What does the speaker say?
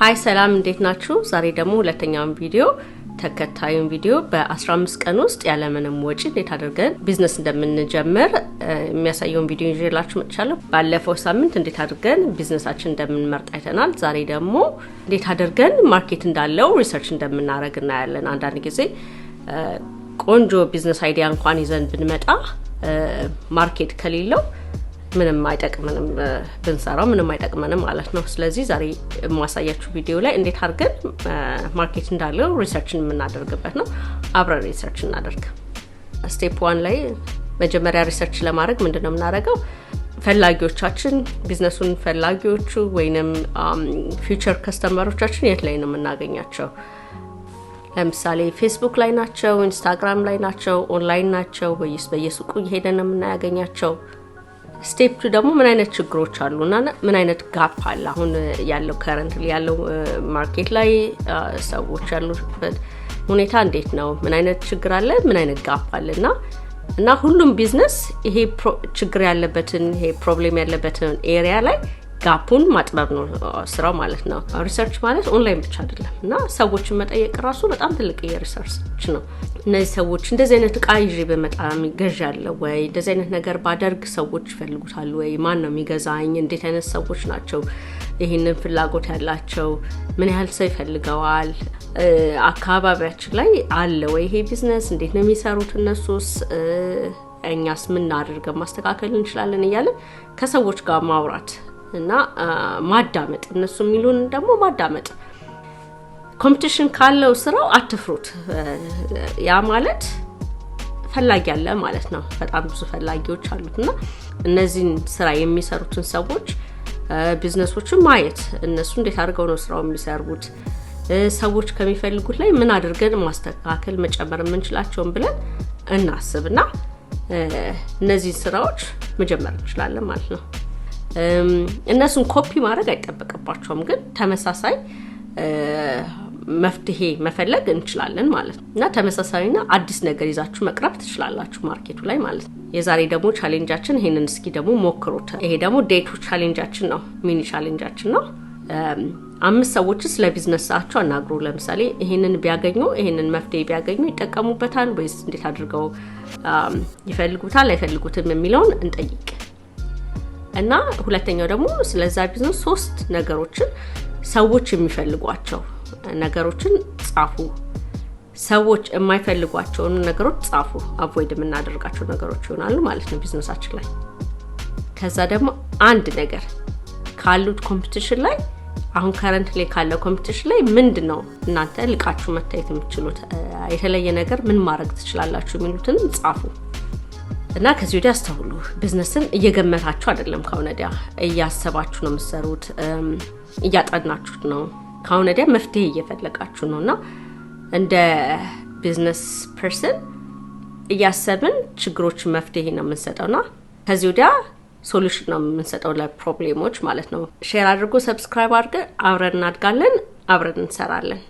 Hi ሰላም፣ እንዴት ናችሁ? ዛሬ ደግሞ ሁለተኛውን ቪዲዮ፣ ተከታዩን ቪዲዮ በ15 ቀን ውስጥ ያለምንም ወጪ እንዴት አድርገን ቢዝነስ እንደምንጀምር የሚያሳየውን ቪዲዮ ይዤላችሁ መጥቻለሁ። ባለፈው ሳምንት እንዴት አድርገን ቢዝነሳችን እንደምንመርጥ አይተናል። ዛሬ ደግሞ እንዴት አድርገን market እንዳለው research እንደምናደርግ እናያለን። አንዳንድ ጊዜ ቆንጆ business idea እንኳን ይዘን ብንመጣ market ከሌለው ምንም አይጠቅምንም፣ ብንሰራው ምንም አይጠቅመንም ማለት ነው። ስለዚህ ዛሬ የማሳያችሁ ቪዲዮ ላይ እንዴት አድርገን market እንዳለው research ን የምናደርግበት ነው። አብረን research እናደርግ። Step one ላይ መጀመሪያ research ለማድረግ ምንድን ነው የምናደርገው? ፈላጊዎቻችን፣ ቢዝነሱን ፈላጊዎቹ ወይንም future customer ኦቻችን የት ላይ ነው የምናገኛቸው? ለምሳሌ ፌስቡክ ላይ ናቸው፣ ኢንስታግራም ላይ ናቸው፣ ኦንላይን ናቸው ወይስ በየሱቁ እየሄደን ነው የምናገኛቸው? Step two ደግሞ ምን አይነት ችግሮች አሉ እና ምን አይነት gap አለ፣ አሁን ያለው current ያለው market ላይ ሰዎች ያሉበት ሁኔታ እንዴት ነው? ምን አይነት ችግር አለ? ምን አይነት gap አለ? እና ሁሉም ቢዝነስ ይሄ ችግር ያለበትን፣ ይሄ problem ያለበትን area ላይ gap ኡን ማጥበብ ነው ስራው ማለት ነው። Research ማለት ኦንላይን ብቻ አይደለም እና ሰዎችን መጠየቅ ራሱ በጣም ትልቅ የ research ነው። እነዚህ ሰዎች እንደዚህ አይነት እቃ ይዤ ብመጣ ገዢ አለ ወይ? እንደዚህ አይነት ነገር ባደርግ ሰዎች ይፈልጉታል ወይ? ማን ነው የሚገዛኝ? እንዴት አይነት ሰዎች ናቸው ይህንን ፍላጎት ያላቸው? ምን ያህል ሰው ይፈልገዋል? አካባቢያችን ላይ አለ ወይ ይሄ ቢዝነስ? እንዴት ነው የሚሰሩት እነሱስ? እኛስ ምን አድርገን ማስተካከል እንችላለን? እያለን ከሰዎች ጋር ማውራት እና ማዳመጥ፣ እነሱ የሚሉን ደግሞ ማዳመጥ። Competition ካለው ስራው አትፍሩት። ያ ማለት ፈላጊ አለ ማለት ነው። በጣም ብዙ ፈላጊዎች አሉት እና እነዚህን ስራ የሚሰሩትን ሰዎች፣ ቢዝነሶችን ማየት፣ እነሱ እንዴት አድርገው ነው ስራው የሚሰሩት፣ ሰዎች ከሚፈልጉት ላይ ምን አድርገን ማስተካከል፣ መጨመር የምንችላቸውን ብለን እናስብና እነዚህን ስራዎች መጀመር እንችላለን ማለት ነው። እነሱን ኮፒ ማድረግ አይጠበቅባቸውም፣ ግን ተመሳሳይ መፍትሄ መፈለግ እንችላለን ማለት ነው እና ተመሳሳይና አዲስ ነገር ይዛችሁ መቅረብ ትችላላችሁ market ኡ ላይ ማለት ነው። የዛሬ ደግሞ challenge ኣችን ይሄንን እስኪ ደግሞ ሞክሩት። ይሄ ደግሞ day two challenge ኣችን ነው፣ mini challenge ኣችን ነው። አምስት ሰዎች ስለ ቢዝነሳቸው አናግሩ። ለምሳሌ ይሄንን ቢያገኙ፣ ይሄንን መፍትሄ ቢያገኙ ይጠቀሙበታል ወይስ እንዴት አድርገው ይፈልጉታል አይፈልጉትም የሚለውን እንጠይቅ። እና ሁለተኛው ደግሞ ስለዛ ቢዝነስ ሶስት ነገሮችን፣ ሰዎች የሚፈልጓቸው ነገሮችን ጻፉ። ሰዎች የማይፈልጓቸውን ነገሮች ጻፉ። Avoid የምናደርጋቸው ነገሮች ይሆናሉ ማለት ነው ቢዝነሳችን ላይ። ከዛ ደግሞ አንድ ነገር ካሉት competition ላይ፣ አሁን currently ካለው competition ላይ ምንድን ነው እናንተ ልቃችሁ መታየት የምትችሉት፣ የተለየ ነገር ምን ማድረግ ትችላላችሁ የሚሉትን ጻፉ። እና ከዚህ ወዲያ አስተውሉ። ቢዝነስን እየገመታችሁ አይደለም። ከአሁን ወዲያ እያሰባችሁ ነው የምትሰሩት፣ እያጠናችሁት ነው። ከአሁን ወዲያ መፍትሄ እየፈለጋችሁ ነው እና እንደ business person እያሰብን ችግሮችን መፍትሄ ነው የምንሰጠው እና ከዚህ ወዲያ solution ነው የምንሰጠው ለ problem ኦች ማለት ነው። Share አድርጎ subscribe አድርገን አብረን እናድጋለን፣ አብረን እንሰራለን።